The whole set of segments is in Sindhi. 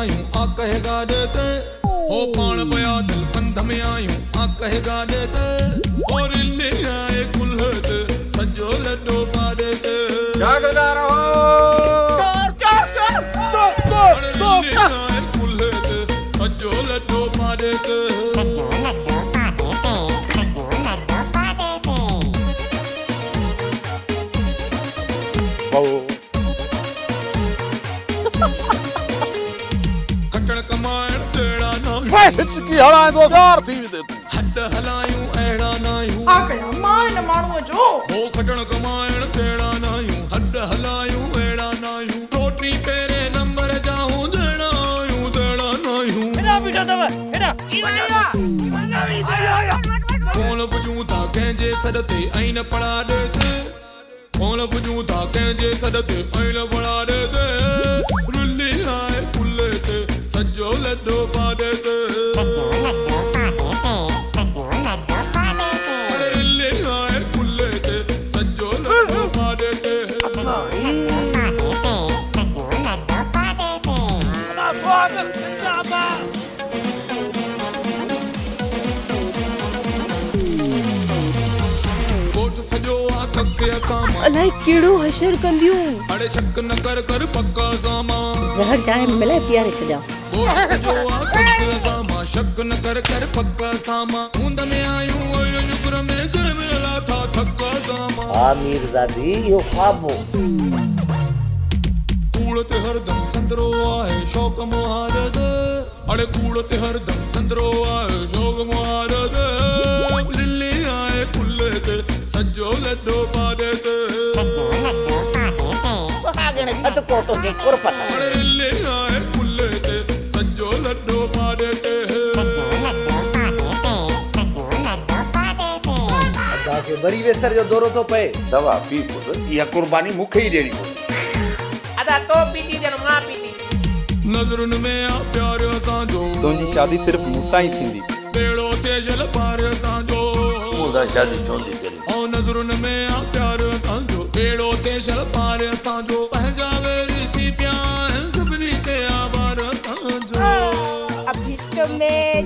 آهيون آ ڪنهن گاڏي تي. هو پاڻ پيا دل پنڌ ۾ آهيون آ ڪنهن گاڏي تي. هو رلي آهي ڪلهي تي سڄو لڏو پاڏي تي. جاڳندا رهو. چور چور چور چور چور چور رلي آهي ڪلهي تي سڄو لڏو پاڏي تي. سڄو لڏو پاڏي تي سڄو لڏو پاڏي تي. کٽڻ ڪمائڻ جهڙا ناهيون. ڦهه هچڪي هڻائيندو گار ٿي ويندين تون. هڏ هلايون اهڙا ناهيون. ڇا ڪيان مان هن ماڻهوء جو. هو کٽڻ ڪمائڻ جهڙا ناهيون. هڏ هلايون اهڙا ناهيون. ٽوٽي پهرين نمبر جا هون جهڙا آهيون تهڙا ناهيون. هيڏانهن بيٺا اٿو هيڏانهن. ڪونه پڄون ٿا ڪنهن جي سڏ تي ۽ نه پڙاڏي تي. ڪونه پڄون ٿا ڪنهن جي سڏ تي ۽ نه پڙاڏي تي. رلي آهي ڪلهي تي سڄو لڏو پاڏي تي. سڄو لڏو پاڏي تي سڄو لڏو پاڏي تي. اڙي رلي آهي ڪلهي تي سڄو لڏو پاڏي تي. سڄو لڏو پاڏي تي سڄو لڏو پاڏي تي. ابا سهاڳ زنده ابا. ڳوٺ سڄو آ ڪک اسان مان. الائي ڪهڙو حشر ڪنديون. اڙي شڪ نه ڪر ڪر پڪ اسان مان. زهر چانهه ۾ ملائي پياري ڇڏيانس. ڳوٺ سڄو آ ڪک اسان مان. شڪ نه ڪر ڪر پڪ اسان مان. هوند ۾ آهيون ۽ شڪر ۾ ڪنهن به لاٿا ٿڪ اسان مان. ها ميرزادي اهو خواب هو. ڪوڙ تي هردم سندرو آهي شوق مهار تي. اڙي ڪوڙ تي هردم سندرو آهي شوق مهار تي. للي آهي ڪلهي تي سڄو لڏو پاڏي تي. سڄو لڏو پاڏي تي. سهاڳڻ صدقو تنهنجي قرب تان. اڙي رلي آهي ڪلهي تي سڄو لڏو پاڏي تي. سڄو لڏو پاڏي تي سڄو لڏو پاڏي تي. ادا کي وري ويسر جو دورو ٿو پئي. دوا پي پٽ، اها قرباني مون کي ئي ڏيڻي پوندي. ادا تو پيتي ڄڻ مان پيتي. نظرن ۾ آ پيار اسان جو. تنهنجي شادي صرف مون سان ئي ٿيندي. ٻيڙو ٿئي شل پار اسان جو. تون مون سان شادي ڇو نٿي ڪرين؟ او نظرن ۾ آ پيار اسان جو. ٻيڙو ٿئي شل پار اسان جو. پنهنجا ويري ٿي پيا آهن سڀني تي آ بار اسان جو. اڀي تو مين.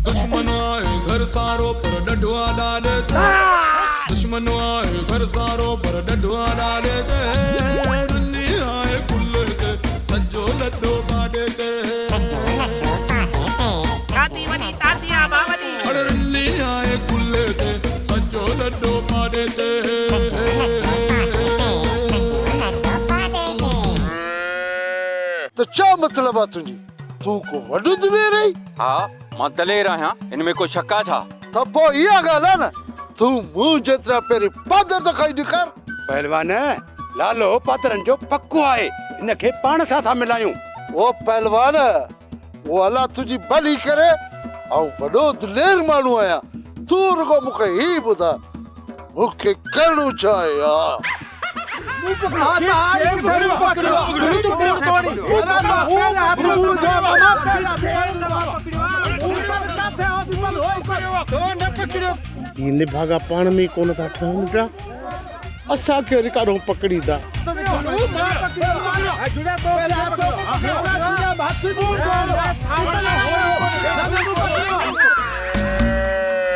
دشمن آهي گهر سارو پر ڏڍو آ ڏاڏي تي. دشمن آهي گهر سارو پر ڏڍو آ ڏاڏي تي. رلي آهي ڪلهي تي سڄو لڏو پاڏي تي. سڄو لڏو پاڏي تي. ڇاتي وڏي تاتي آ ڀا وڏي. اڙي رلي آهي ڪلهي تي سڄو لڏو پاڏي تي. سڄو لڏو پاڏي تي سڄو لڏو پاڏي تي. ته ڇا مطلب آ تنهنجي؟ تون ڪو وڏو دلير آهين؟ ها مان دلير آهيان ان ۾ ڪو شڪ آ ڇا؟ ته پوء اها ڳالهه آ نه تون مون جيترا پهرين پادر ته کائي ڏيکار. پهلوان، لالو پادرن جو پڪو آهي، هن کي پاڻ سان ٿا ملايون. او پهلوان، او الله تنهنجي ڀلي ڪري، آئون وڏو دلير ماڻهو آهيان، تون رڳو مون کي هي ٻڌاء، مون کي ڪرڻو ڇا آهي؟ ها. هي نڀاڳا پاڻ ۾ ئي ڪونه ٿا ٺهن پيا، اسان کي وري ڪاڏهون پڪڙيندا.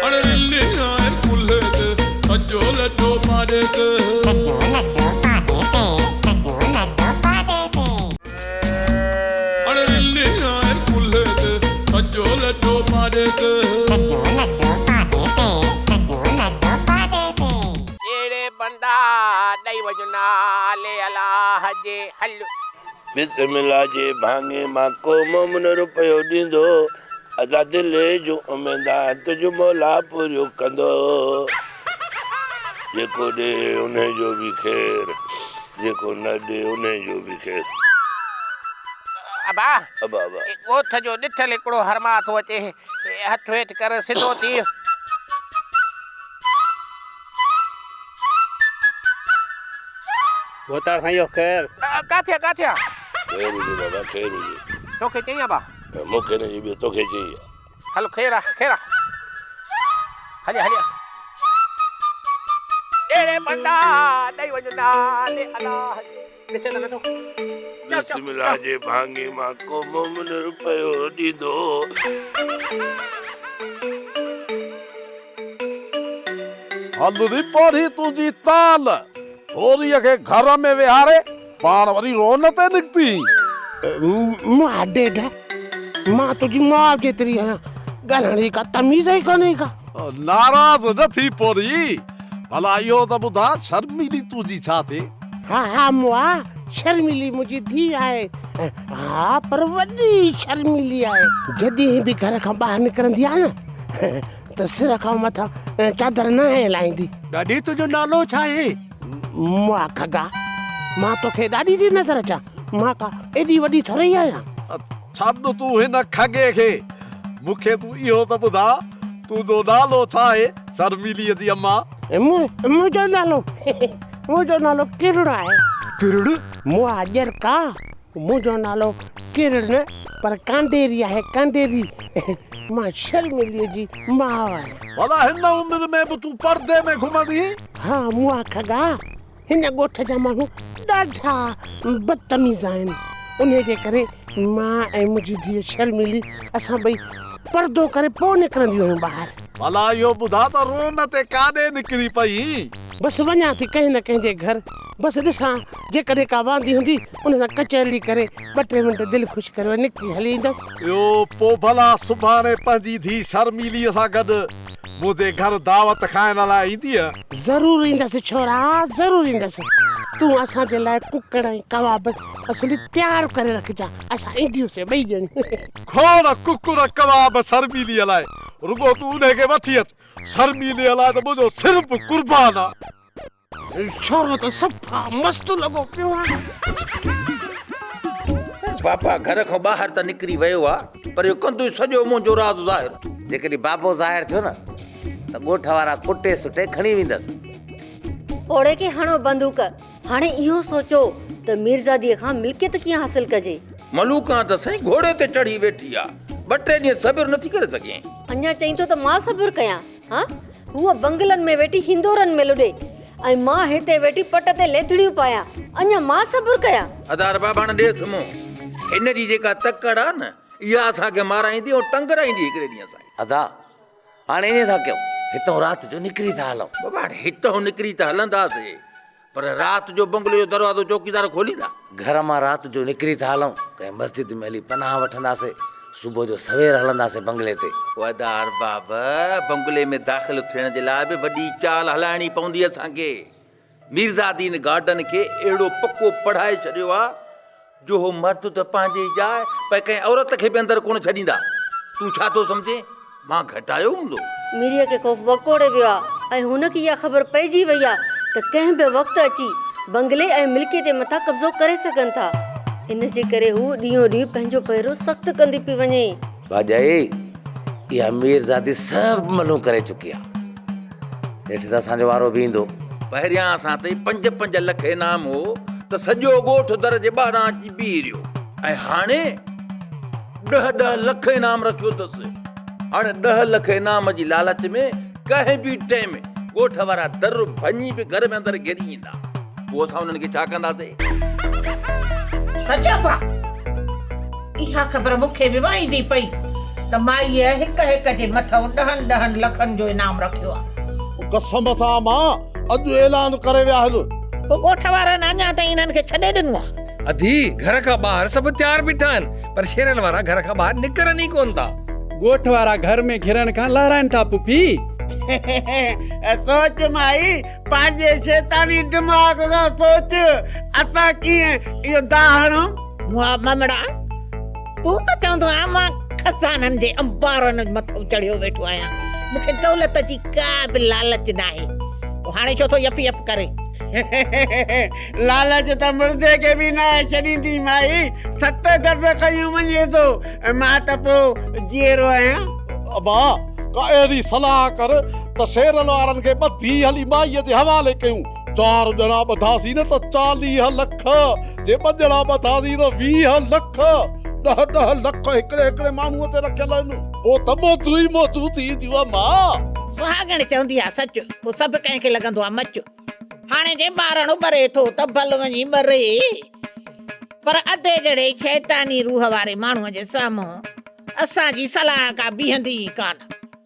اڙي رلي آهي ڪلهي تي سڄو لڏو پاڏي تي. سڄو لڏو پاڏي تي سڄو لڏو پاڏي تي. اڙي رلي آهي ڪلهي تي سڄو لڏو پاڏي تي. سڄو لڏو پاڏي تي سڄو لڏو پاڏي تي. اهڙي بندا ڏئي وڃ نالي الله جي هل. بسم الله جي ڀاڱي مان ڪو مومن روپيو ڏيندو ادا دل جون اميدان تنهنجو مولا پوريون ڪندو جيڪو ڏي انهي جو به خير جيڪو نه ڏي انهي جو به خير. ابا ابا ابا. ڳوٺ جو ڏٺل هڪڙو هرماهه ٿو اچي هٿ هيٺ ڪر سڌو ٿي. ڀوتار سائين جو خير. ڪاٿي آ ڪاٿي آ. خير هجي بابا خير هجي. توکي چئي ابا. مون کي نه چئي ٻيو توکي چئي آ. هل خير آ خير آ هليا هليا. اهڙي بندا ڏئي وڃ نالي الله جي. ڏسين ته نٿو. بسم الله جي ڀاڱي مان ڪو مومن رپيو ڏيندو. هل ري پوڙهي تنهنجي تال. ڇوريء کي گهر ۾ ويهاري پاڻ وري رون تي نڪتي. مئا ڊيڍ، مان تنهنجي ماء جيتري آهيان، ڳالهائڻ جي ڪا تميز ئي ڪانهي ڪا. ناراض نه ٿي پوڙهي، ڀلا اهو ته ٻڌاء شرميلي تنهنجي ڇا ٿئي؟ ها ها مئا، شرميلي منهنجي ڌيء آهي. ها پر وڏي شرميلي آهي. جڏهن به گهر کان ٻاهر نڪرندي آهي نه ته سر کان مٿان چادر ناهي لاهيندي. ڏاڏي تنهنجو نالو ڇا آهي؟ مئا کڳا، مان توکي ڏاڏي ٿي نظر اچان؟ مان ڪا ايڏي وڏي ٿورئي آهيان. ڇڏ تون هن کڳي کي، مون کي تون اهو ته ٻڌاء تنهنجو نالو ڇا آهي شرميليء جي اما؟ منهنجو نالو، منهنجو نالو ڪرڙ آهي. ڪرڙ؟ مئا ڄرڪا، منهنجو نالو ڪرڙ نه پر ڪانڊيري آهي، ڪانڊيري. مان شرميليء جي ماء آهيان. ڀلا هن عمر ۾ به تون پردي ۾ گهمندين؟ ها مئا کڳا، هن ڳوٺ جا ماڻهو ڏاڍا بدتميز آهن، انهيء جي ڪري مان ۽ منهنجي ڌيء شرميلي اسان ٻئي پردو ڪري پوء نڪرنديون آهيون ٻاهر. ڀلا اهو ٻڌاء ته رون تي ڪاڏي نڪري پئين؟ بس وڃان ٿي ڪنهن نه ڪنهن جي گهر، بس ڏسان جيڪڏهن ڪا واندي هوندي ان سان ڪچهرڙي ڪري ٻه ٽي منٽ دل خوش ڪري وري نڪري هلي ايندس. اهو پوء ڀلا سڀاڻي پنهنجي ڌيء شرميليء سان گڏ منهنجي گهر دعوت کائڻ لاء ايندينء؟ ضرور ايندس ڇورا، ضرور ايندس. تون اسان جي لاء ڪڪڙ ۽ ڪواب اصلي تيار ڪري رکجان، اسان اينديونسين ٻئي ڄڻيون. کوڙ ڪڪڙ ڪواب شرميليء لاء، رڳو تون انهي کي وٺي اچ. شرميليء لاء ته منهنجو سر به قربان آ. ڇورو ته صفا مست لڳو پيو آ. بابا گهر کان ٻاهر ته نڪري ويو آ پر اهو ڪندو ئي سڄو منهنجو راز ظاهر. جيڪڏهن بابو ظاهر ٿيو نه ته ڳوٺ وارا ڪٽي سٽي کڻي ويندس. پوڙهي کي هڻو بندوق. هاڻي اهو سوچو ته ميرزاديء کان ملڪيت ڪيئن حاصل ڪجي. ملوڪان ته سائين گهوڙي تي چڙهي ويٺي آ. ٻه ٽي ڏينهن صبر نٿي ڪري سگهين. اڃا چئين ٿو ته مان صبر ڪيان. ها؟ هوء بنگلن ۾ ويٺي هندورن ۾ لڏي ۽ مان هتي ويٺي پٽ تي ليٿڙيون پايان. اڃا مان صبر ڪيان؟ ادا ارباب هاڻ ڏيس منهن. هن جي جيڪا تڪڙ آ نه، اها اسان کي مارائيندي ۽ ٽنگرائيندي هڪڙي ڏينهن اسان کي. ادا هاڻ ائين ٿا ڪيون، هتئون رات جو نڪري ٿا هلون. بابا هاڻ هتئون نڪري ته هلنداسين، پر رات جو بنگلي جو دروازو چوڪيدار کوليندا؟ گهر مان رات جو نڪري ٿا هلون، ڪنهن مسجد ۾ هلي پناهه وٺنداسين، صبح جو سوير هلنداسين بنگلي تي. ادا ارباب، بنگلي ۾ داخل ٿيڻ جي لاء به وڏي چال هلائڻي پوندي اسان کي. ميرزادين گارڊن کي اهڙو پڪو پڙهائي ڇڏيو آ، جو هو مرد ته پنهنجي جاء پر ڪنهن عورت کي به اندر ڪونه ڇڏيندا. تون ڇا ٿو سمجهين؟ مان گهٽايو هوندو؟ ميريء کي خوف وڪوڙي ويو آ ۽ هن کي اها خبر پئجي وئي آ ته ڪنهن به وقت اچي بنگلي ۽ ملڪيت جي مٿان قبضو ڪري سگهن ٿا. ان جي ڪري هوء ڏينهون ڏينهن پنهنجو پهرو سخت ڪندي پئي وڃي. ڀاڄائي، اها ميرزادي سڀ ملهون ڪري چڪي آ. نيٺ ته اسان جو وارو به ايندو. پهريان اسان تي پنج پنج لک انعام هو ته سڄو ڳوٺ در جي ٻاهران اچي بيهي رهيو. ۽ هاڻي ڏهه ڏهه لک انعام رکيو اٿس. هاڻي ڏهه لک انعام جي لالچ ۾ ڪنهن به ٽيم ڳوٺ وارا در ڀڃي به گهر ۾ اندر گهڙي ايندا. پوء اسان انهن کي ڇا ڪنداسين؟ سچ ابا، اها خبر مون کي به وائيندي پئي ته مائيء هڪ هڪ جي مٿئون ڏهن ڏهن لکن جو انعام رکيو آ. قسم سان مان اڄ اعلان ڪري ويا آهن. پوء ڳوٺ وارن اڃا تائين انهن کي ڇڏي ڏنو آ. اڌي، گهر کان ٻاهر سڀ تيار بيٺا آهن، پر شيرن وارا گهر کان ٻاهر نڪرن ئي ڪونه ٿا. ڳوٺ وارا گهر ۾ گهرڻ کان لهرائن ٿا پڦي. سوچ مائي، پنهنجي شيطاني دماغ سان سوچ، اسان ڪيئن اهو داء هڻون؟ مئا ممڙا، تون ته چوندو آهين مان خزانن جي انبارن مٿو چڙهيو ويٺو آهيان، مون کي دولت جي ڪا به لالچ ناهي، پوء هاڻي ڇو ٿو يپ يپ ڪرين؟ لالچ ته مردي کي به ناهي ڇڏيندي مائي، ست گز کنيون وڃي ٿو، مان ته پوء جيئرو آهيان. ابا، ڪا اهڙي صلاح ڪر ته شيرن وارن کي ٻڌي هلي مائيء جي حوالي ڪيون. چار ڄڻا ٻڌاسين نه ته 40 لک، جي ٻه ڄڻا ٻڌاسين ته 20 لک. ڏهه ڏهه لک هڪڙي هڪڙي ماڻهوء تي رکيل آهن. پوء ته موجون ئي موجون ٿي وينديون اما. سهاڳڻ چوندي آ سچ، پوء سڀ ڪنهن کي لڳندو آ مچ. هاڻي جي ٻارڻ ٻري ٿو ته ڀل وڃي ٻري. پر ادي جهڙي شيطاني روح واري ماڻهوء جي سامهون اسان جي صلاح ڪا بيهندي ئي ڪانه.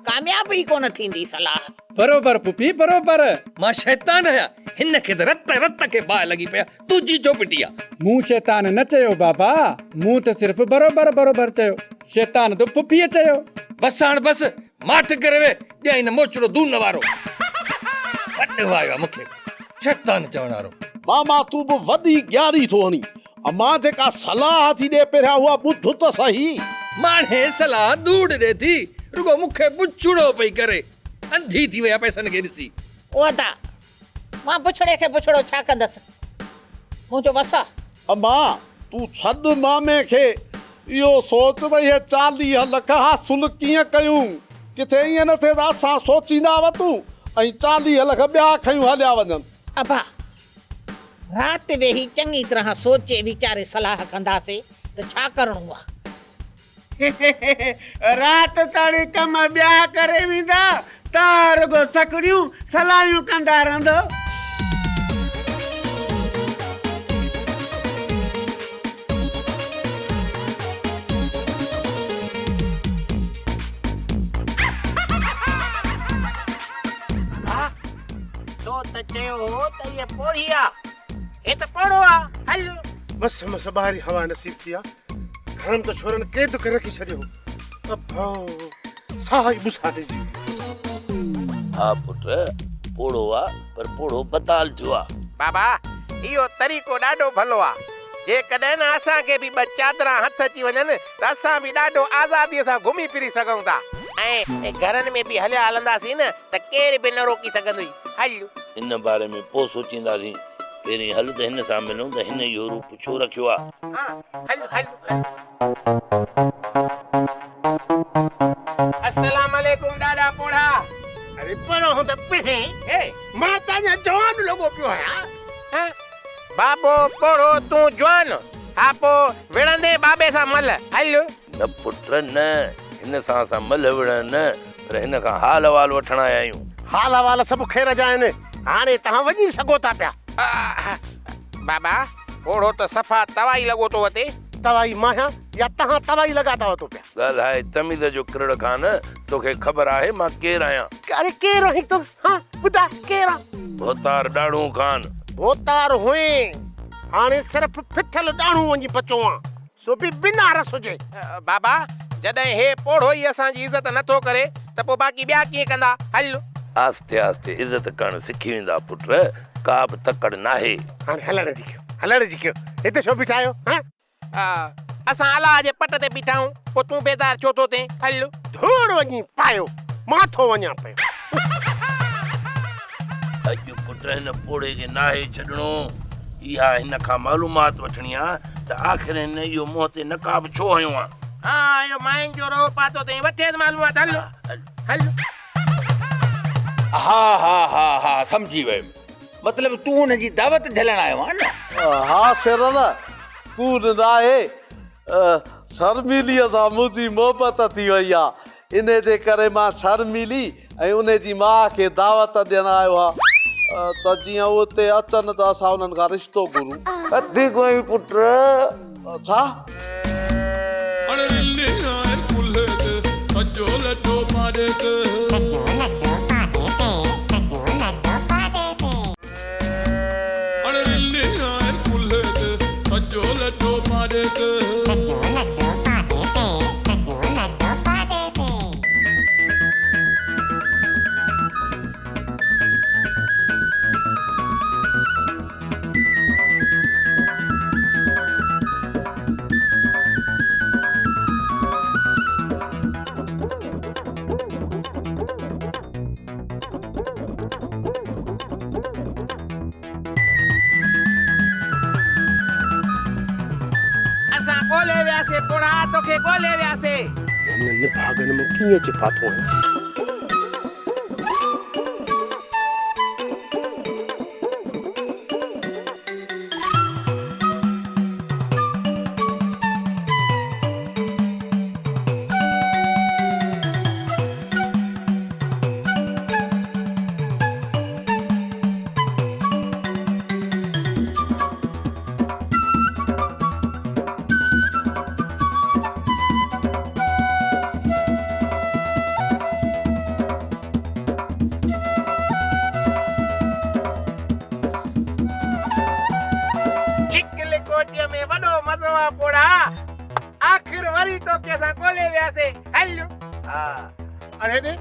ڪامياب ئي ڪونه ٿيندي صلاح. بروبر پڦي بروبر. مان شيطان آهيان، هن کي ته رت رت کي باهه لڳي پئي آ، تنهنجي ڇو پٽي آ؟ مون شيطان نه چيو بابا، مون ته صرف بروبر بروبر چيو، شيطان ته پڦيء چيو. بس هاڻ بس، ماٺ ڪري ويهه، ڏيانء نه موچڙو دون وارو. وڏ وايو آ مون کي شيطان چوڻ وارو. ماما تون به وڏي ڳياري ٿو هڻين. امان جيڪا صلاح ٿي ڏي پهريان اها ٻڌ ته سهي. ماڻهي صلاح ڌوڙ ڏي ٿي، رڳو مون کي بڇڙو پئي ڪري. انڌي ٿي وئي آ پئسن کي ڏسي. او ادا، مان بڇڙي کي بڇڙو ڇا ڪندس؟ منهنجو وس آ. امان، تون ڇڏ مامي کي. اهو سوچ ته اهي 40 لک حاصل ڪيئن ڪيون؟ ڪٿي ائين نه ٿئي ته اسان سوچيندا وتون ۽ 40 لک ٻيا کنيون هليا وڃن. ابا، رات ويهي چڱي طرح سوچي ويچاري صلاح ڪنداسين ته ڇا ڪرڻو آ. رات تاڻي ڪم ٻيا ڪري ويندا، توهان رڳو سکڻيون صلاحيون ڪندا رهندؤ. ها، تو ته چيو هو ته هيء پوڙهي آ. هي ته پوڙهو آ. هل. مس مس ٻاهرين هوا نصيب ٿي آ. گهڻن ته ڇورن قيد ڪري رکي ڇڏيو هو. ابا ساهه ئي ٻسا ڏجي ويو. ها پٽ، پوڙهو آ پر پوڙهو بتال ٿيو آ. بابا، اهو طريقو ڏاڍو ڀلو آ. جيڪڏهن نه اسان کي به ٻه چادران هٿ اچي وڃن ته اسان به ڏاڍو آزاديء سان گهمي ڦري سگهون ٿا ۽ گهرن ۾ به هليا هلنداسين نه ته ڪير به نه روڪي سگهندوئي. هل. ان باري ۾ پوء سوچينداسين. پهرين هل ته هن سان ملون ته هن اهو روپ ڇو رکيو آ. ها، هل هل هل. السلام عليڪم ڏاڏا پوڙها. اڙي پرهون ته پرهين، مان ته اڃا جوان لڳو پيو آهيان. ها، بابو پوڙهو تون جوان، ها پوء وڙهندين بابي سان ملهه، هل. نه پٽ نه، هن سان اسان ملهه وڙهڻ نه، پر هن کان حال احوال وٺڻ آيا آهيون. حال احوال سڀ خير جا آهن، هاڻي توهان وڃي سگهو ٿا پيا. بابا پوڙهو ته صفا توائي لڳو ٿو وتي. توائي مان آهيان يا توهان توائي لڳا ٿا وتو پيا. ڳالهاء تميز جو ڪرڙ کان نه، توکي خبر آهي مان ڪير آهيان؟ اڙي ڪير آهين تون؟ ها ٻڌاء ڪير آن؟ ڀوتار ڏاڙهون خان. ڀوتار هئين، هاڻي صرف ڦٿل ڏاڙهون وڃي بچو آن، سو به بنا رس جي. بابا جڏهن هي پوڙهو ئي اسان جي عزت نه ٿو ڪري ته پوء باقي ٻيا ڪيئن ڪندا؟ هل. آهستي آهستي عزت ڪرڻ سکي ويندا پٽ، ڪا به تڪڙ ناهي. هاڻي هلڻ جي ڪيو، هلڻ جي ڪيو، هتي ڇو بيٺا آهيو؟ ها؟ اسان الله جي پٽ تي بيٺا آهيون، پوء تون بيزار ڇو ٿو ٿين؟ هل. ڌوڙ وڃي پايو، مان ٿو وڃان پيو. اڄ پٽ هن پوڙهي کي ناهي ڇڏڻو. اها هن کان معلومات وٺڻي آ ته آخر هن اهو منهن تي نقاب ڇو هنيو آ؟ ها اهو ماين جو رئو پاتو اٿئي، وٺيس معلومات، هل هل. ها ها ها ها سمجهي ويم. مطلب تون هن جي دعوت جهلڻ آيو آهين نه؟ ها شرل، ڪوڙ ناهي، شرميليء سان منهنجي محبت ٿي وئي آ، انهي جي ڪري مان شرميلي ۽ انهي جي ماء کي دعوت ڏيڻ آيو آ ته جيئن هو اتي اچن ته اسان انهن کان رشتو گهرون. اٿي ڪوئي پٽ. ڇا؟ اڙي رلي آهي ڪلهي تي سڄو لڏو پاڏي تي. سڄو لڏو پاڏي تي سڄو لڏو پاڏي تي. اڙي رلي آهي ڪلهي تي سڄو لڏو پاڏي تي. سڄو لڏو پاڏي تي سڄو لڏو پاڏي تي. اسان ڳولي وياسي پوڙها توکي ڳولي وياسي. هن نڀاڳن مان ڪيئن اچي ڦاٿو آهيان. روٽيء ۾ وڏو مزو آ پوڙها. آخر وري توکي اسان ڳولي وياسي. هل. ها. اڙي ڙي،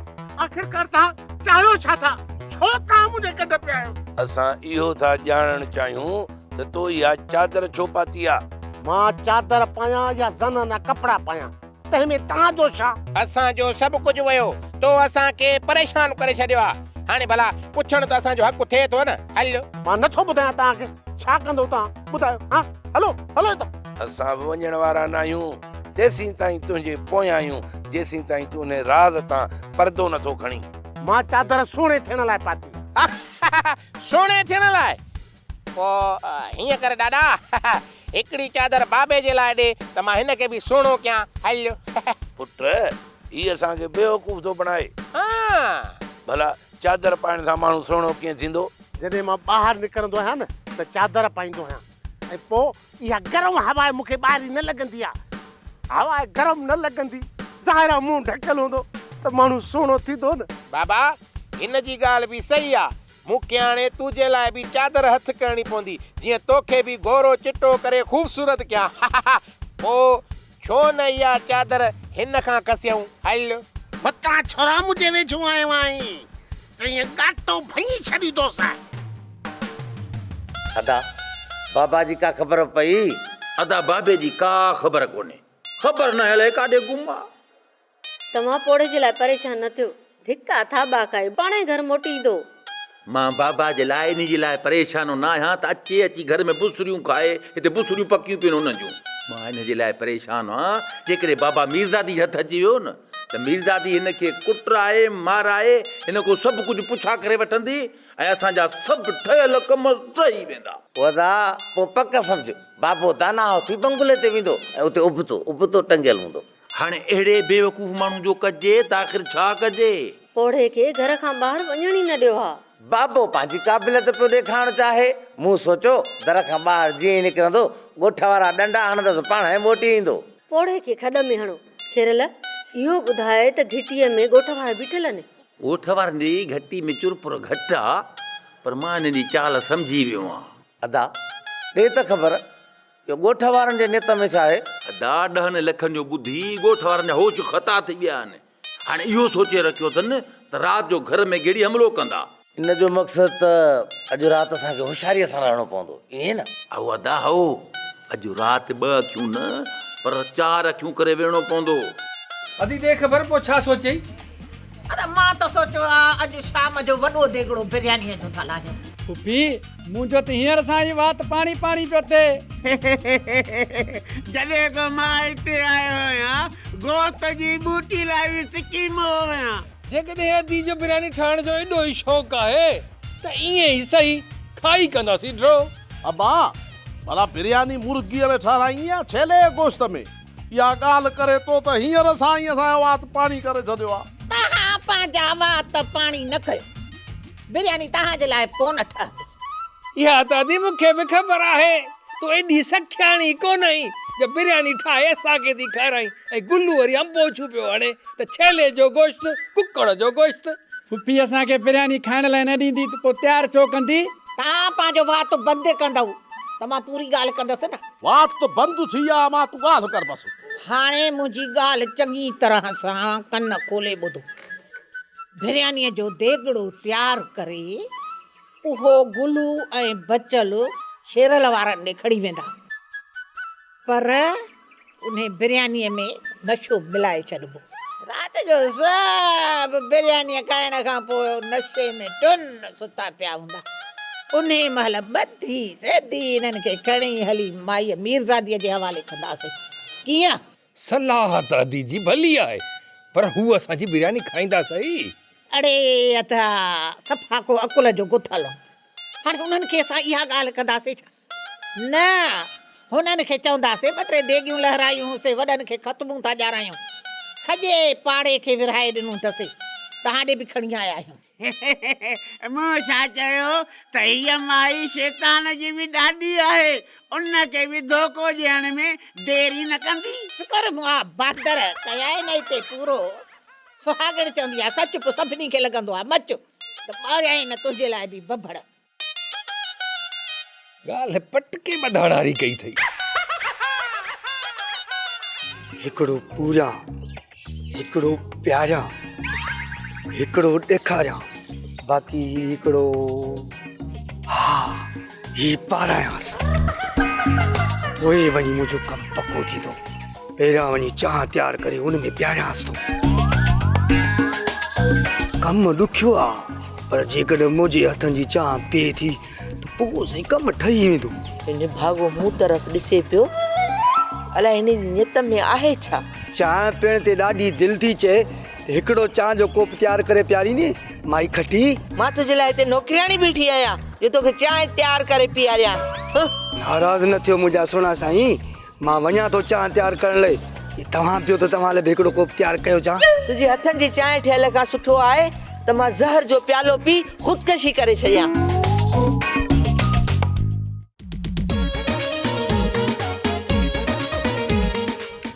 آخرڪار توهان چاهيو ڇا ٿا؟ ڇو توهان منهنجي ڪنڌ پيا آهيو؟ اسان اهو ٿا ڄاڻڻ چاهيون ته تو اها چادر ڇو پاتي آ؟ مان چادر پايان يا زنانا ڪپڙا پايان، تنهن ۾ توهان جو ڇا؟ اسان جو سڀ ڪجهه ويو، تو اسان کي پريشان ڪري ڇڏيو آ. هاڻي ڀلا پڇڻ ته اسان جو حق ٿئي ٿو نه؟ هل. مان نٿو ٻڌايان توهان کي، ڇا ڪندؤ توهان؟ ٻڌايو، ها؟ هلو، هلو هتان. اسان به وڃڻ وارا ناهيون، تيسين تائين تنهنجي پويان آهيون، جيسين تائين تون انهي راز تان پردو نٿو کڻين. مان چادر سهڻي ٿيڻ لاء پاتي. سهڻي ٿيڻ لاء؟ پوء هيئن ڪر ڏاڏا، هڪڙي چادر بابي جي لاء ڏي ته مان هن کي به سهڻو ڪيان. هل. پٽ، هي اسان کي بيوقوف ٿو بڻائي. ڀلا چادر پائڻ سان ماڻهو سهڻو ڪيئن ٿيندو؟ جڏهن مان ٻاهر نڪرندو آهيان نه ته چادر پائيندو آهيان ۽ پوء اها گرم هوا مون کي ٻاهرين نه لڳندي آهي. هوا گرم نه لڳندي، ظاهر آهي منهن ڍڪيل هوندو ته ماڻهو سهڻو ٿيندو نه. بابا، هن جي ڳالهه به صحيح آ. مون کي هاڻي تنهنجي لاء به چادر هٿ ڪرڻي پوندي، جيئن توکي به گورو چٽو ڪري خوبصورت ڪيان. پوء ڇو نه اها چادر هن کان کسيئون. هل. متان ڇورا منهنجي ويجهو آيو آهين ته ائين ڳاٽو ڀڃي ڇڏيندوسانء. ادا، بابا جي ڪا خبر پئي؟ ادا، بابي جي ڪا خبر ڪونهي. خبر ناهي الائي ڪاڏي گم آ. توهان پوڙهي جي لاء پريشان نه ٿيو. ڌڪا ٿاٻا کائي پاڻهي گهر موٽي ايندو. مان بابا جي لاء انهي جي لاء پريشان نه آهيان ته اچي اچي گهر ۾ بسريون کائي، هتي بسريون پڪيون پيون آهن انهن جون. مان انهي جي لاء پريشان آهيان جيڪڏهن بابا ميرزادي جي هٿ اچي ويو نه ته ميرزادي هن کي ڪٽرائي مارائي هن کان سڀ ڪجهه پڇا ڪري وٺندي ۽ اسان جا سڀ ٺهيل ڪم ڊهي ويندا. ادا پوء پڪ سمجهه بابو داناء ٿي بنگلي تي ويندو ۽ اتي ابتو ابتو ٽنگيل هوندو. هاڻي اهڙي بيوقوف ماڻهو جو ڪجي ته آخر ڇا ڪجي؟ پوڙهي کي گهر کان ٻاهر وڃڻ ئي نه ڏيو ها. بابو پنهنجي قابليت پيو ڏيکارڻ چاهي. مون سوچيو، در کان ٻاهر جيئن ئي نڪرندو، ڳوٺ وارا ڏنڊا هڻندس، پاڻهي موٽي ايندو. پوڙهي کي کڏ ۾ هڻو. شيرل، اهو ٻڌاء ته گهٽيء ۾ ڳوٺ وارا بيٺل آهن؟ ڳوٺ وارن جي گهٽي ۾ چرپر گهٽ آ، پر مان هنن جي چال سمجهي ويو آهيان. ادا، ڏي ته خبر، اهو ڳوٺ وارن جي نيت ۾ ڇا آهي؟ ادا ڏهن لکن جو ٻڌي ڳوٺ وارن جا هوش خطا ٿي ويا آهن. هاڻي اهو سوچي رکيو اٿن ته رات جو گهر ۾ گهڙي حملو ڪندا. ان جو مقصد ته اڄ رات اسان کي هوشياريء سان رهڻو پوندو، ائين نه؟ هائو ادا هائو، اڄ رات ٻه اکيون نه پر چار اکيون ڪري ويهڻو پوندو. ادي ڏي خبر پوء ڇا سوچيئي؟ ادا مان ته سوچيو آ اڄ شام جو وڏو ديڳڙو بريانيء جو ٿا لاهيون. پڦي، منهنجو ته هينئر سان ئي وات پاڻي پاڻي پيو ٿئي. جڏهن کان مان هتي آيو آهيان، گوشت جي ٻوٽي لاء به سڪي مئو آهيان. جيڪڏهن ادي جو برياني ٺاهڻ جو ايڏو ئي شوق آهي ته ائين ئي سهي، کائي ڪنداسين ڊرو. ابا، ڀلا برياني مرغيء ۾ ٺهرائين يا ڇيلي جي گوشت ۾؟ اها ڳالهه ڪري تو ته هينئر سان ئي اسان جو وات پاڻي ڪري ڇڏيو آهي. توهان پنهنجا وات پاڻي نه ڪيو. برياني توهان جي لاء ڪونه ٺهندي. اها ته ادي مون کي به خبر آهي. تون ايڏي سکياڻي ڪونه آهين جو برياني ٺاهي اسان کي ٿي کارائين ۽ گلو وري انبوڇون پيو هڻي ته ڇيلي جو گوشت، ڪڪڙ جو گوشت. ڦڦي اسان کي برياني کائڻ لاء نه ڏيندي ته پوء تيار ڇو ڪندي؟ توهان پنهنجو وات بند ڪندؤ ته مان پوري ڳالهه ڪندس نه. وات ته بند ٿي ويا مان تون ڳالهه ڪر بس. هاڻي منهنجي ڳالهه چڱي طرح سان ڪن کولي ٻڌو. بريانيء جو ديڳڙو تيار ڪري اهو گلو ۽ بچل شيرل وارن ڏي کڻي ويندا. پر انهي بريانيء ۾ نشو ملائي ڇڏبو. رات جو سڀ بريانيء کائڻ کان پوء نشي ۾ ٽن ستا پيا هوندا. انهي مهل ٻڌي سڌي انهن کي کڻي هلي مائيء ميرزاديء جي حوالي ڪنداسين. ڪيئن؟ صلاح ته ادي جي ڀلي آهي پر هو اسان جي برياني کائيندا سهي. اڙي ادا صفا ڪو عقل جو گٿل آن. هاڻي انهن کي اسان اها ڳالهه ڪنداسين ڇا؟ نه هنن کي چونداسين ٻه ٽي ديڳيون لهرايون سي وڏن کي ختمون ٿا ڄارايون. سڄي پاڙي کي ورهائي ڏنو اٿسي. توهان ڏي به کڻي آيا آهيون. مون ڇا چيو ته هيء مائي شيطان جي به ڏاڏي آهي، ان کي به ڌوڪو ڏيڻ ۾ دير ئي نه ڪندي. شڪر مئا باندر ڪيائين نه هتي پورو. سهاڳڻ چوندي آهي سچ پوء سڀني کي لڳندو آهي مچ ته ٻاريائين نه تنهنجي لاء به بڀڙ. ڳالهه پٽڪي ٻڌڻ واري ڪئي اٿئي. هڪڙو پوريان، هڪڙو پياريان، هڪڙو ڏيکاريان، باقي هي هڪڙو ها هي پارايانس. پوء وڃي منهنجو ڪم پڪو ٿيندو. پهريان وڃي چانهه تيار ڪري ان ۾ پياريانس ٿو. ڪم ڏکيو آ پر جيڪڏهن منهنجي هٿن جي چانهه پيئي ٿي ته پوء سائين ڪم ٺهي ويندو. هي نڀاڳو مون طرف ڏسي پيو. الائي هن جي نيت ۾ آهي ڇا؟ چانهه پيئڻ تي ڏاڍي دل ٿي چئي ته هڪڙو چانهه جو ڪوپ تيار ڪري پياريندين مائي کٽي؟ مان تنهنجي لاء هتي نوڪرياڻي بيٺي آهيان جو توکي چانهه تيار ڪري پياريان. هه. ناراض نه ٿيو منهنجا سهڻا سائين. مان وڃان ٿو چانهه تيار ڪرڻ لئي. جي توهان پيو ته توهان لاء به هڪڙو ڪوپ تيار ڪيو چانهه. تنهنجي هٿن جي چانهه ٺهيل کان سٺو آهي ته مان زهر جو پيالو پي خودڪشي ڪري ڇڏيان.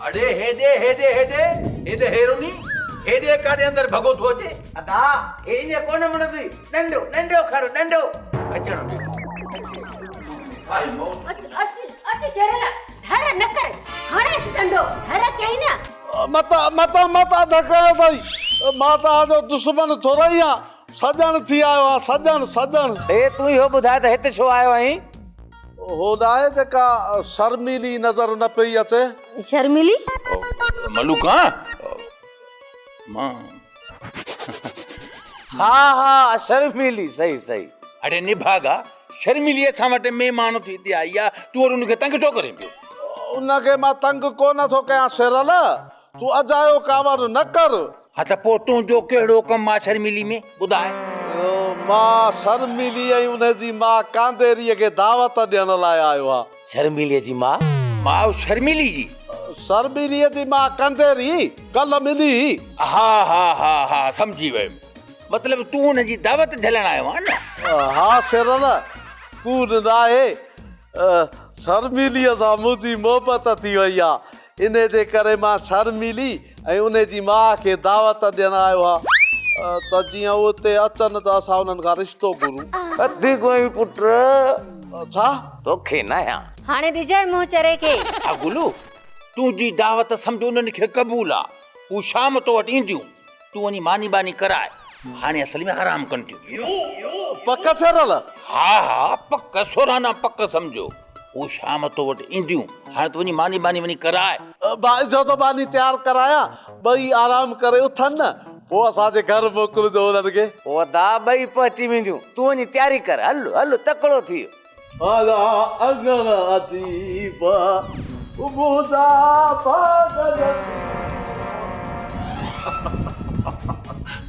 اڙي هيڏي هيڏي هيڏي هيڏي هيروني هيڏي ڪاڏي اندر ڀڳو ٿو اچي. ادا هي ائين ڪونه مڙندي ڏنڊو ڏنڊو کڻ ڏنڊو اچڻ ڏي. آئي موت. اچ اچ اچ شيرل ڍر نه ڪر هڻيس ڏنڊو ڍر ڪيائين نه. متان متان متان ڌڪ هنيو اٿئي مان توهان جو دشمن ٿورئي آهيان سڄڻ ٿي آيو آهيان سڄڻ سڄڻ. اي تون اهو ٻڌاء ته هت ڇو آيو آهين؟ هوڏانهن جيڪا شرميلي نظر نه پئي اچي. شرميلي؟ ملوڪان مان. ها ها شرميلي صحيح صحيح. اڙي نڀاڳا شرميلي اسان وٽ مهمان ٿي هتي آئي آ تون وري ان کي تنگ ڇو ڪرين پيو. ان کي مان تنگ ڪونه ٿو ڪيان شيرل تون اجايو ڪاوڙ نه ڪر. ها ته پوء تنهنجو ڪهڙو ڪم آ شرميلي ۾ ٻڌاء. مان شرميلي ۽ ان جي ماء ڪانديريء کي دعوت ڏيڻ لاء آيو آ. شرميليء جي ماء؟ ماء شرميلي جي؟ شرميليء جي ماء ڪانديري ڪلهه ملي هئي. ها ها ها ها سمجهي ويم. مطلب تون هن جي دعوت جهلڻ آيو آهين نه؟ ها شيرل، ڪوڙ ناهي، شرميليء سان منهنجي محبت ٿي وئي آ، انهي جي ڪري مان شرميلي ۽ انهي جي ماء کي دعوت ڏيڻ آيو آ ته جيئن هو اتي اچن ته اسان انهن کان رشتو گهرون. اٿي ڪوئي پٽ. ڇا؟ توکي ناهيان. هاڻي ڏجانء منهن چري کي. ها گلو، تنهنجي دعوت سمجهه انهن کي قبول آ، هو شام تو وٽ اينديون. تون وڃي ماني ٻاني ڪراء، هاڻي اصل ۾ آرام ڪن ٿيون. پڪ سيرل؟ ها ها پڪ، سورانا پڪ سمجهو. هو شام تو وٽ اينديون، هاڻي تون وڃي ماني ٻاني وڃي ڪراء. مان اجهو ٿو ماني تيار ڪرايان، ٻئي آرام ڪري اٿن نه، پوء اسان جي گهر موڪلجو انهن کي. پوء ادا ٻئي پهچي وينديون، تون وڃي تياري ڪر، هل هل تڪڙو ٿيء. الا اڱڻ عجيب منهنجا باغ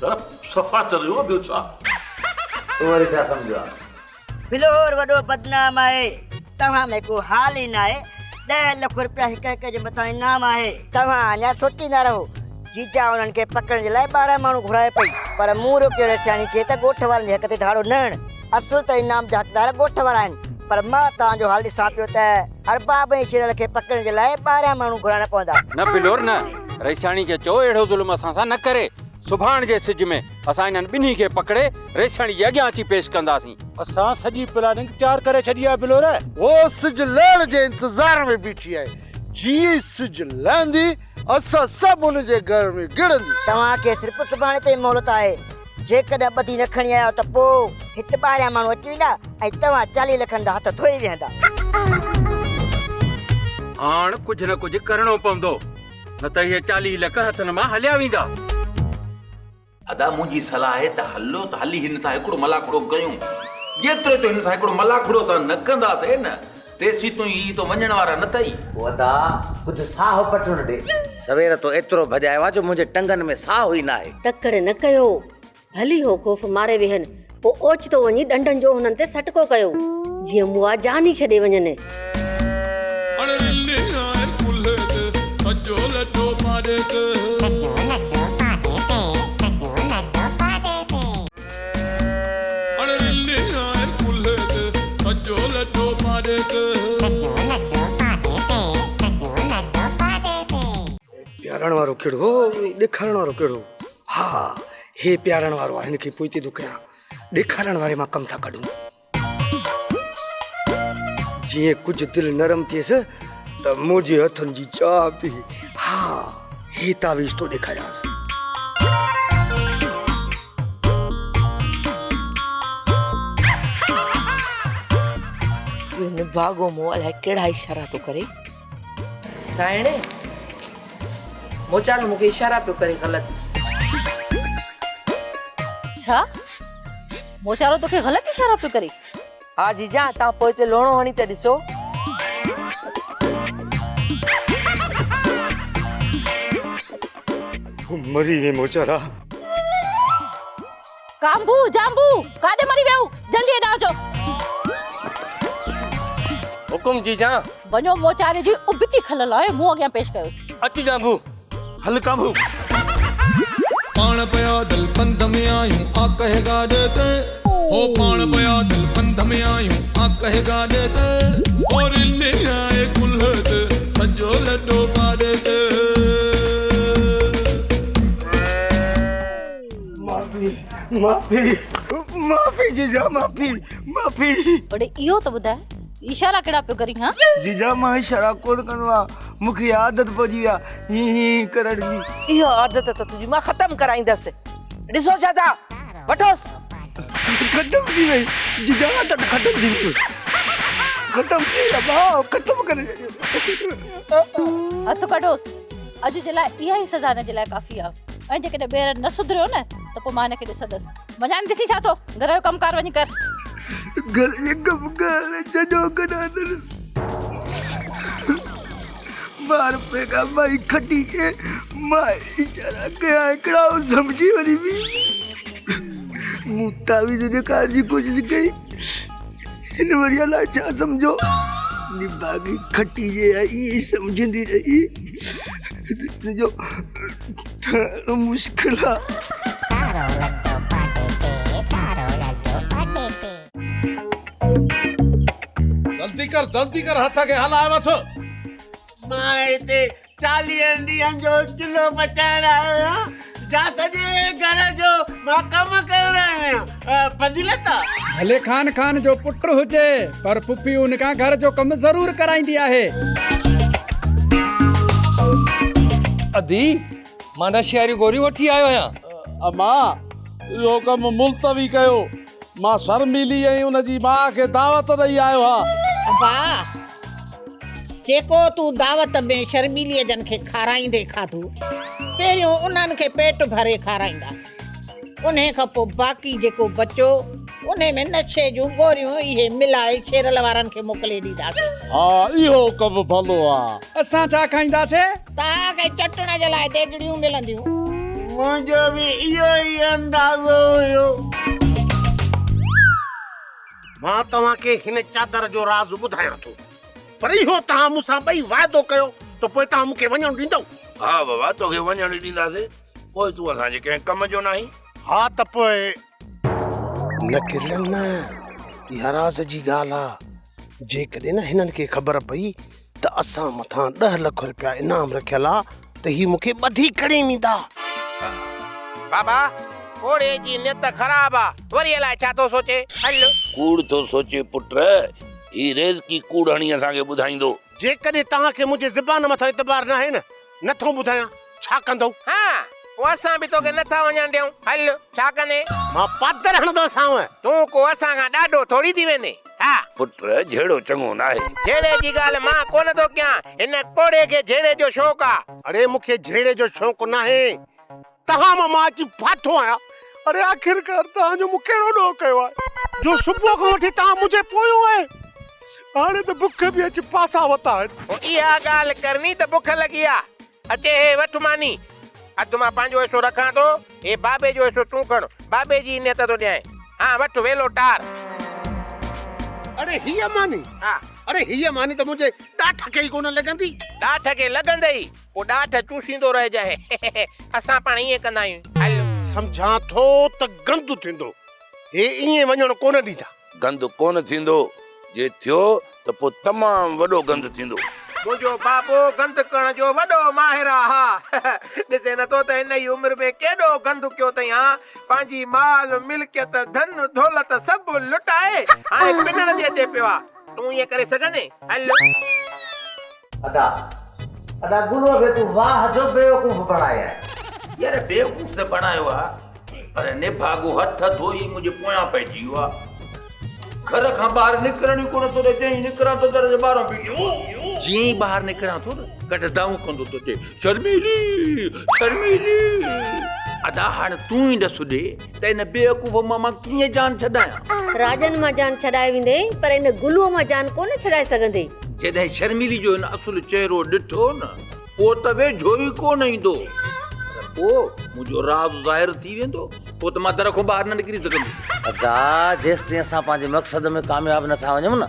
دادا صفا چريو آ ٻيو ڇا. تون وري ڇا سمجهيو آ. بلور وڏو بدنام آهي توهان ۾ ڪو حال ئي ناهي ڏهه لک روپيا هڪ هڪ جي مٿان انعام آهي توهان اڃا سوچيندا رهو جيجا انهن کي پڪڙڻ جي لاء 12 ماڻهو گهرائي پئي پر مون روڪيو رسياڻي کي ته ڳوٺ وارن جي حق تي ڌاڙو نه هڻ اصل ته انعام جا حقدار ڳوٺ وارا آهن پر مان توهان جو حال ڏسان پيو ته ارباب ۽ شيرل کي پڪڙڻ جي لاء 12 ماڻهو گهرائڻا پوندا. نه بلور نه، رئيسياڻي کي چئو اهڙو ظلم اسان سان نه ڪري. سڀاڻ جي سج ۾ اسان انهن ٻنهي کي پڪڙي رئيسياڻي جي اڳيان اچي پيش ڪنداسين. اسان سڄي پلاننگ تيار ڪري ڇڏي آهي بلور. هوء سج لهڻ جي انتظار ۾ بيٺي آهي. جيئن ئي سج لهندي اسان سڀ ان جي گهر ۾ گهڙندي. توهان کي صرف سڀاڻي تائين مهلت آهي. جيڪڏهن ٻڌي نه کڻي آيا ته پوء هت ٻاهريان ماڻهو اچي ويندا ۽ توهان 40 لکن جا هٿ ڌوئي ويهندا. هاڻ ڪجهه نه ڪجهه ڪرڻو پوندو، نه ته اهي 40 لک هٿن مان هليا ويندا. ادا منهنجي صلاح آهي ته هلو ته هلي هن سان هڪڙو ملاکڙو ڪيون. جيترو تو هن سان هڪڙو ملاکڙو اسان نه ڪنداسين نه، تيسين تون هي تو وڃڻ وارا نه ٿئي. پوء ادا ڪجهه ساهه پٽڻ ڏي. سوير تو ايترو ڀڄايو آ جو منهنجي ٽنگن ۾ ساهه ئي ناهي. تڪڙ نه ڪيو، ڀلي هو خوف ماري ويهن، پوء اوچتو وڃي ڏنڊن جو هنن تي سٽڪو ڪيو، جيئن مئا جان ئي ڇڏي وڃن. اڙ رلي آئي ڪلهي تي سڄو لڏو پاڏي تي. سڄو لڏو پاڏي تي سڄو لڏو پاڏي تي. اڙ رلي آئي ڪلهي تي سڄو لڏو پاڏي تي. سڄو لڏو پاڏي تي سڄو لڏو پاڏي تي. پيارڻ وارو ڪهڙو هو ڏيکارڻ وارو ڪهڙو ها هي پيارڻ وارو آهي هن کي پوئتي ٿو ڪيان ڏيکارڻ واري مان ڪم ٿا ڪڍون جيئن ڪجهه دل نرم ٿئيس ته منهنجي هٿن جي چانهه پي. ها هي تعويذ ٿو ڏيکاريانس. اهو نڀاڳو مون الائي ڪهڙا اشارا ٿو ڪري. سائڻ، موچارو مون کي اشارا پيو ڪري غلط. ڇا؟ موچارو توکي غلط اشارا پيو ڪري؟ ها جيجا، توهان پوئتي لوڻو هڻي ته ڏسو. مري وئين موچارا. ڪانڀو، جانڀو، ڪاڏي مري ويو؟ جلدي هيڏانهن اچو. حڪم جيجا. وڃو موچاري جي ابتي کل لاهي مون اڳيان پيش ڪيوس. اچ جانڀو. هل ڪانڀو. پاڻ پيا دل پنڌ ۾ آهيون آ ڪهي گاڏي تي هو پاڻ پيا دل پنڌ ۾ آهيون آ ڪهي گاڏي تي هو رلي آهي ڪلهي تي سڄو لڏو پاڏي تي. معافي معافي معافي جيجا معافي معافي. اڙي اهو ته ٻڌاء اشارا ڪهڙا پيو ڪرين ها؟ جيجا مان اشارا ڪونه ڪندو آهيان مون کي عادت پئجي وئي آهي هين هين ڪرڻ جي. اها عادت ته تنهنجي مان ختم ڪرائيندس. ڏسو ڇا ٿا وٺوس. ختم ٿي وئي جيجا عادت ختم ٿي وئي ختم ٿي وئي ڀاء ختم ڪري ڇڏيو. هٿ ڪڍوس اڄ جي لاء اها ئي سزا هن جي لاء ڪافي آهي. ۽ جيڪڏهن ٻيهر نه سڌريو نه ته پوء مان هن کي ڏسندس. وڃان ڏسين ڇا ٿو، گهر جو ڪم ڪار وڃي ڪر. گهر جي ڪم ڪار ڇڏو ڪڏان ٻار پئي کان مائي کٽي کي مان اشارا ڪيا هڪڙا هو سمجهي وري به مون تعويذ ڏيکارڻ جي ڪوشش ڪئي هن وري الائي ڇا سمجهيو نڀاڳي کٽي جي ائين ئي سمجهندي رهي جو ٺهڻ مشڪل آ. جلدي ڪر جلدي ڪر هٿ کي هلائي وٺ. مان هتي چاليهن ڏينهن جو چلهو پچائڻ آيو آهيان جا سڄي گهر جو مان ڪم ڪرڻ آيو آهيان. فضيلت آ. ڀلي خان خان جو پٽ هجي پر پڦي ان کان گهر جو ڪم ضرور ڪرائيندي آهي. ادي، مان نشي واريون گوريون وٺي آيو آهيان. اما، اهو ڪم ملتوي ڪيو. مان شرميلي ۽ ان جي ماء کي دعوت ڏئي آيو آهيان. ابا، جيڪو تون دعوت ۾ شرميليء جن کي کارائيندي کاڌو، پهريون انهن کي پيٽ ڀري کارائينداسين. انهي کان پوء باقي جيڪو بچيو، انهي ۾ نشي جون گوريون اهي ملائي شيرل وارن کي موڪلي ڏينداسين. ها، اهو ڪم ڀلو آ. اسان ڇا کائينداسين؟ توهان کي چٽڻ جي لاء ديڳڙيون ملنديون. منهنجو به اهو ئي اندازو هيو. مان توهان کي هن چادر جو راز ٻڌايان ٿو، پر اهو توهان مون سان ٻئي واعدو ڪيو ته پوء توهان مون کي وڃڻ ڏيندؤ؟ ها بابا، توکي وڃڻ ڏينداسين. پوء تون اسان جي ڪنهن ڪم جو ناهين. ها ته پوء. نه ڪرڙن نه، اها راز جي ڳالهه آ. جيڪڏهن نه هنن کي خبر پئي ته اسان مٿان ڏهه لک رپيا انعام رکيل آ ته هي مون کي ٻڌي کڻي ويندا. بابا، پوڙهي جي نيت خراب آ، وري الائي ڇا ٿو سوچي. هل. ڪوڙ ٿو سوچي پٽ، هي ريزڪي ڪوڙ هڻي اسان کي ٻڌائيندو. جيڪڏهن توهان کي منهنجي زبان مٿان اعتبار ناهي نه، نه ٿو ٻڌايان، ڇا ڪندؤ؟ ها، پوء اسان به توکي نه ٿا وڃڻ ڏيون، هل، ڇا ڪندين؟ مان پادر هڻندوسانء. تون ڪو اسان کان ڏاڍو ٿوري ٿي ويندين، ها؟ پٽ، جهيڙو چڱو ناهي. جهيڙي جي ڳالهه مان ڪونه ٿو ڪيان، هن پوڙهي کي جهيڙي جو شوق آ. اڙي مون کي جهيڙي جو شوق ناهي، توهان مان مان اچي ڦاٿو آهيان. اڙي آخرڪار توهان جو مون ڪهڙو ڏوهه ڪيو آهي، جو صبح کان وٺي توهان منهنجي پويون آهي. هاڻي ته بک به اچي پاسا وتا آهن. پوء اها ڳالهه ڪرني ته بک لڳي آ. اچي هي وٺ ماني. اڌ مان پنهنجو حصو رکان ٿو، هي بابي جو حصو تون کڻ. بابي جي ئي نيت ٿو ڏيانء. هان وٺ ويلو ٽار. اڙي هيء ماني؟ ها. اڙي هيء ماني ته منهنجي ڏاٺ کي ئي ڪونه لڳندي. ڏاٺ کي لڳندئي، پوء ڏاٺ چوسيندو رهجانء. اسان پاڻ ائين ڪندا آهيون. هل. سمجهان ٿو ته گند ٿيندو. هي ائين وڃڻ ڪونه ڏيندا. گند ڪونه ٿيندو، جي ٿيو ته پوء تمام وڏو گند ٿيندو. منهنجو بابو گند ڪرڻ جو وڏو ماهر آ. ها، ڏسين نٿو ته هن ئي عمر ۾ ڪيڏو گند ڪيو اٿئي. ها، پنهنجي مال، ملڪيت، ڌن، دولت سڀ لٽائي هاڻي پنڻ تي اچي پيو آ. تون ائين ڪري سگهندين؟ هل. ادا ادا گلوء کي تون واهه جو بيوقوف بڻائي آهين. يار بيوقوف ته بڻايو آ پر نڀاڳو هٿ ڌوئي منهنجي پويان پئجي ويو آ. گهر کان ٻاهر نڪرڻ ئي ڪونه ٿو ڏي، جئين ئي نڪران ٿو در جي ٻاهران بيٺو. جيئن ئي ٻاهر نڪران ٿو نه گڏ دانهون ڪندو ٿو اچي، شرميلي! شرميلي! ادا هاڻ تون ئي ڏس ڏي ته ان بيوقوف مان مان ڪيئن جان ڇڏايان؟ راڄن مان جان ڇڏائي ويندين پر ان گلوء مان جان ڪونه ڇڏائي سگهندين. جڏهن شرميلي جو هن اصل چهرو ڏٺو نه پوء ته ويجهو ئي ڪونه ايندو. پر پوء منهنجو راز ظاهر ٿي ويندو، پوء ته مان در کان ٻاهر نه نڪري سگهندس. ادا، جيستائين اسان پنهنجي مقصد ۾ ڪامياب نه ٿا وڃون نه،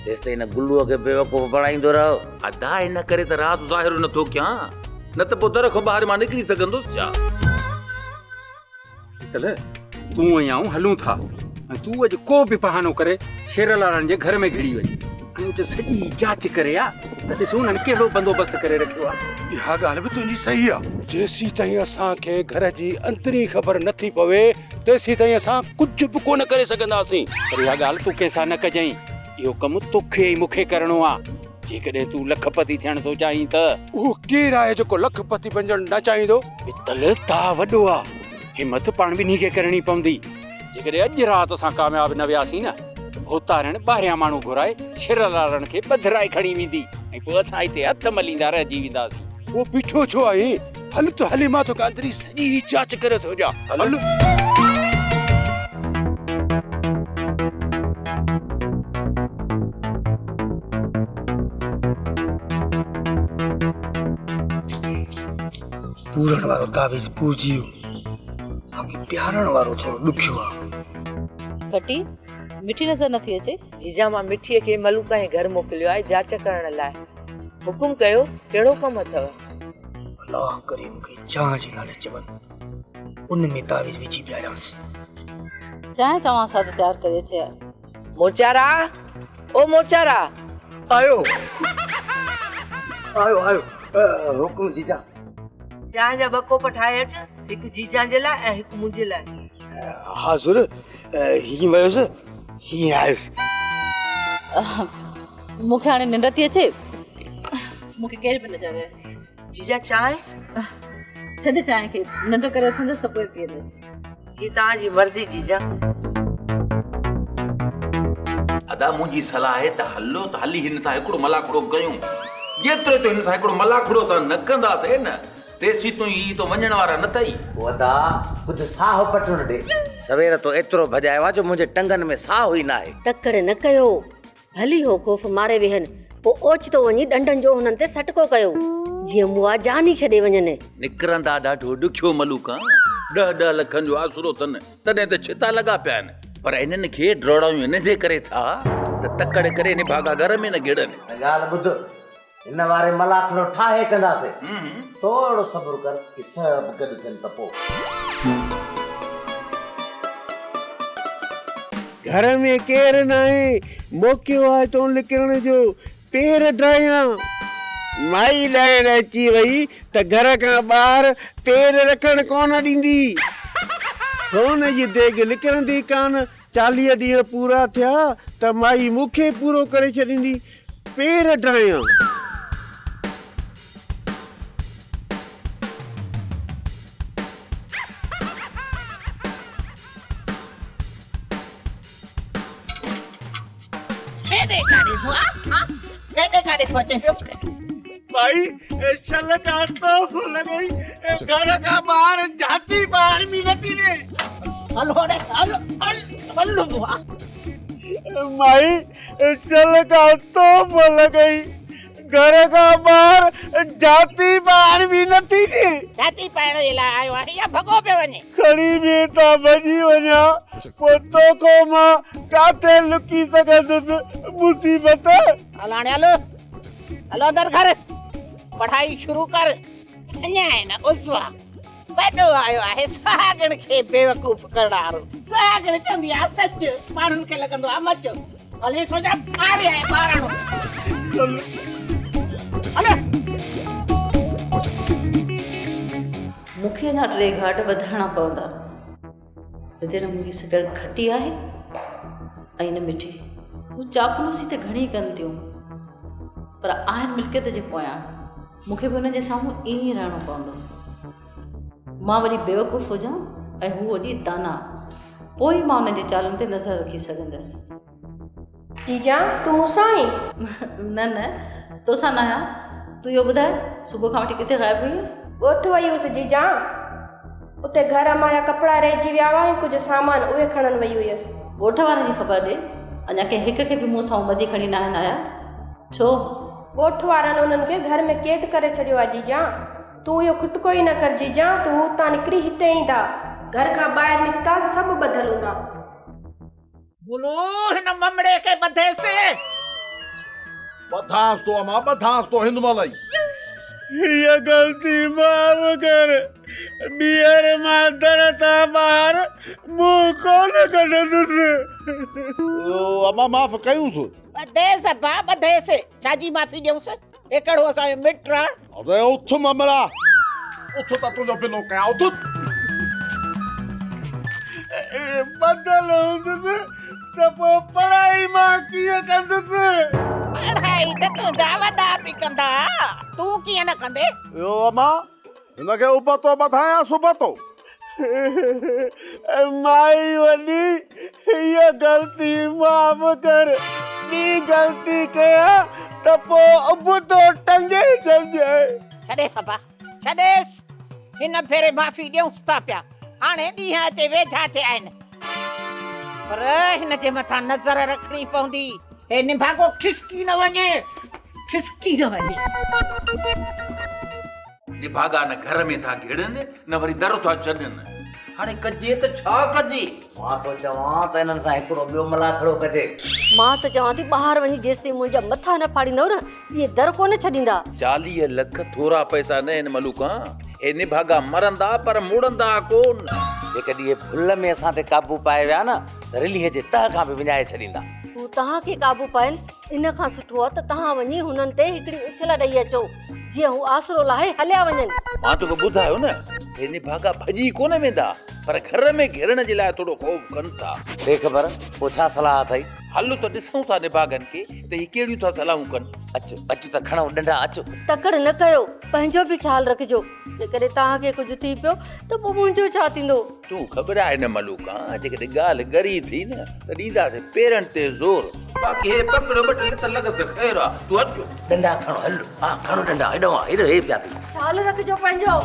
تيستائين هن گلوء کي بيوقوف بڻائيندو رهو. ادا، ان ڪري ته راز ظاهر نه ٿو ڪيان، نه ته پوء در کان ٻاهر مان نڪري سگهندس ڇا؟ شيتل، تون ۽ آئون هلون ٿا ۽ تون اڄ ڪو به بهانو ڪري شيرلالن جي گهر ۾ گهڙي وڃ ۽ اتي سڄي جاچ ڪري آ ته ڏسون انهن ڪهڙو بندوبست ڪري رکيو آ. اها ڳالهه به تنهنجي صحيح آ. جيسيتائين اسان کي گهر جي اندرين خبر نه ٿي پوي، تيسيتائين اسان ڪجهه به ڪونه ڪري سگهنداسين. پر اها ڳالهه تون ڪنهن سان نه ڪجئين. اهو ڪم توکي ۽ مون کي ڪرڻو آ. جيڪڏهن تون لکپتي ٿيڻ ٿو چاهين ته. اهو ڪير آهي جيڪو لکپتي بنجڻ نه چاهيندو؟ پتل تاء وڏو آ، همت پاڻ ٻنهي کي ڪرڻي پوندي. جيڪڏهن اڄ رات اسان ڪامياب نه وياسين نه ته ڀوتارڻ ٻاهريان ماڻهو گهرائي شر لارڻ کي ٻڌرائي کڻي ويندي ۽ پوء اسان هتي هٿ مليندا رهجي وينداسين. پوء بيٺو ڇو آهين؟ هل ته هلي مان توکي اندرين سڄي جاچ ڪري ٿو ڏيان. هل. پورڻ وارو تعويذ پورجي ويو، باقي پيارڻ وارو ٿورو ڏکيو آ. کٽي، مٺي نظر نٿي اچي. جيجا مان مٺيء کي ملوڪان جي گهر موڪليو آهي جاچ ڪرڻ لاء. حڪم ڪيو، ڪهڙو ڪم اٿئو؟ الله ڪري مون کي چانهه جي نالي چون، ان ۾ تعويذ وجهي پياريانس. چانهه چوان سا ته تيار ڪري اچي ها. موچارا! او موچارا! آيو آيو آيو حڪم جيجا. چانهه جا ٻه ڪوپ ٺاهي اچ، هڪ جيجان جي لاء ۽ هڪ منهنجي لاء. حاضر، هيئن ويس هيئن آيس. مون کي هاڻي ننڊ ٿي اچي، مون کي ڪير به نه جاڳائي. جيجا چانهه؟ ڇڏ چانهه کي، ننڊ ڪري اٿندس ته پوء پيئندس. جي توهان جي مرضي جيجا. ادا منهنجي صلاح آهي ته هلو ته هلي هن سان هڪڙو ملاکڙو ڪيون. جيترو ته هن سان هڪڙو ملاکڙو اسان نه ڪنداسين نه تيسين تون هي تو وڃڻ وارا نه اٿئي. پوء ادا ڪجهه ساهه پٽڻ ڏي. سوير تو ايترو ڀڄايو آهي جو منهنجي ٽنگن ۾ ساهه ئي ناهي. تڪڙ نه ڪيو. ڀلي هو خوف ماري ويهن، پوء اوچتو وڃي ڏنڊن جو هنن تي سٽڪو ڪيو، جيئن مئا جان ئي ڇڏي وڃن. نڪرندا ڏاڍو ڏکيو ملوڪان، ڏهه ڏهه لکن جو آسرو اٿن، تڏهن ته ڇتا لڳا پيا آهن، پر انهن کي ڊوڙايون ان جي ڪري ٿا ته تڪڙ ڪري نڀاڳا گهر ۾ نه گهڙن. ڳالهه ٻڌ، هن واري ملاکڙو ٺاهي ڪنداسين. ٿورو صبر ڪر، ڪي سڀ گڏ ٿين ته پوء. گهر ۾ ڪير ناهي، موقعو آهي تون نڪرڻ جو، پير ڊاهيان. مائي ڏائڻ اچي وئي ته گهر کان ٻاهر پير رکڻ ڪونه ڏيندي. سون جي ديڳ نڪرندي ڪانه، 40 ڏينهن پورا ٿيا ته مائي مون کي پورو ڪري ڇڏيندي. پير ڊاهيان. هيڏي ڪاڏي ٿو آ ها هيڏي ڪاڏي ٿو اچين پيو. ڀائي شل ڪا تحفو لڳئي گهر کان ٻاهر جهاتي پائڻ به نٿي ڏي. هل هوڏي هل هل هل ڀوا. مائي شل ڪا تحفو لڳئي گهر کان ٻاهر جهاتي پائڻ به نٿي ڏي. جهاتي پائڻ جي لاء آيو آهين يا ڀڳو پيو وڃين؟ کڻي به هتان ڀڄي وڃان پوء توکان مان ڪاٿي لڪي سگهندس مصيبت. هل هاڻي هل هل اندر گهر پڙهائي شروع ڪر اڃا آهي نه عضوا وڏو آيو آهي سهاڳڻ کي بيوقوف ڪرڻ وارو. سهاڳڻ چوندي آ سچ، ماڻهن کي لڳندو آ مچ. هلي ٿو جا ماري آهي ٻاراڻو. هل. مون کي اڃا ٽي گهاٽ وڌائڻا پوندا. رجل منهنجي سڄڻ کٽي آهي ۽ نه مٺي. هو چاپلوسي ته گهڻي ڪن ٿيون. پر آهن ملڪيت جي پويان. مون کي به انهن جي سامهون ائين ئي رهڻو پوندو. مان وڏي بيوقوف هجان ۽ هو وڏي دانا، پوء ئي مان انهن جي چالن تي نظر رکي سگهندس. جيجا، تون مون سان آهين؟ نه نه، توسان ناهيان. تون اهو ٻڌاء، صبح کان وٺي ڪٿي غائب هئينء؟ ڳوٺ وئي هيس جيجا. اتي گهر امان جا ڪپڙا رهجي ويا هئا ۽ ڪجهه سامان، اهي کڻڻ وئي هيس. ڳوٺ وارن جي خبر ڏي، اڃا ڪنهن هڪ کي به مون سان ٻڌي کڻي ناهن آيا. ڇو؟ ڳوٺ وارن انهن کي گهر ۾ قيد ڪري ڇڏيو آهي جيجا. تون اهو کٽڪو ئي نه ڪر جيجا ته هو اتان نڪري هتي ايندا. گهر کان ٻاهر نڪتا ته سڀ ٻڌل هوندا. گلو هن ممڙي کي ٻڌيس. ٻڌانس ٿو امان ٻڌانس ٿو هن مهل ئي. هيء غلطي معاف ڪر، ٻيهر مان در تان ٻاهر منهن ڪونه ڪڍندس. امان معاف ڪيونس. ٻڌيس ابا ٻڌيس، ڇا جي معافي ڏيونس، هي ڪهڙو اسان جو مٽ آ. اڙي اٿ ممڙا، اٿ ته تنهنجو بلو ڪيان، اٿ. ٻڌل هوندس ته پوء پڙهائي مان ڪيئن ڪندس. پڙهائي ته تنهنجا وڏا به ڪندا، تون ڪيئن نه ڪندين. اهو امان، هن کي ابتو ٻڌايان سبتو. مائي وڏي، هيء غلطي معاف ڪر، ٻي غلطي ڪيان ته پوء ابتو ٽنگي ڇڏجانء. ڇڏيس ابا، ڇڏيس. هن ڀيري معافي ڏيونس ٿا پيا. هاڻي ڏينهن اچي ويجها ٿيا آهن. پر هن جي مٿان نظر رکڻي پوندي. هي نڀاڳو کسڪي نه وڃي، کسڪي نه وڃي. نڀاڳا نه گهر ۾ ٿا گهڙن نه وري در ٿا ڇڏن. هاڻي ڪجي ته ڇا ڪجي؟ مان ٿو چوان ته انهن سان هڪڙو ٻيو ملاکڙو ڪجي. مان ته چوان ٿي ٻاهر وڃي جيستائين منهنجا مٿا نه ڦاڙيندؤ نه اهي در ڪونه ڇڏيندا. 40 لک ٿورا پئسا نه آهن ملوڪان. هي نڀاڳا مرندا پر مڙندا ڪونه. جيڪڏهن اهي ڀل ۾ اسان تي قابو پائي ويا نه ته رلهيء جي تهه کان به وڃائي ڇڏيندا. هو توهان کي قابو پائن ان کان سٺو آهي ته توهان وڃي هنن تي هڪڙي اڇل ڏئي اچو. جيئن هو آسرو لاهي هليا وڃن. مان توکي ٻڌايو نه، هي نڀاڳا ڀڄي ڪونه ويندا، پر گهر ۾ گهڙڻ جي لاء ٿورو خوف ڪن ٿا. ڏي خبر، پوء ڇا صلاح اٿئي؟ هل ته ڏسون ٿا نڀاڳن کي ته هي ڪهڙيون ٿا صلاحون ڪن. اچ، اچ ته کڻون ڏنڊا، اچ. تڪڙ نه ڪيو، پنهنجو به خيال رکجو. جيڪڏهن توهان کي ڪجهه ٿي پيو ته پوء منهنجو ڇا ٿيندو؟ تون گهٻراء نه ملوڪان، جيڪڏهن ڳالهه ڳري ٿي نه ته ڏينداسين پيرن تي زور. باقي هي پڪڙ ٻه ٽي لت لڳس ته خير آ، تون اچ. ڏنڊا کڻ هل، ها کڻ ڏنڊا، هيڏانهن آ، هيڏو هي پيا ٿي. خيال رکجو پنهنجو.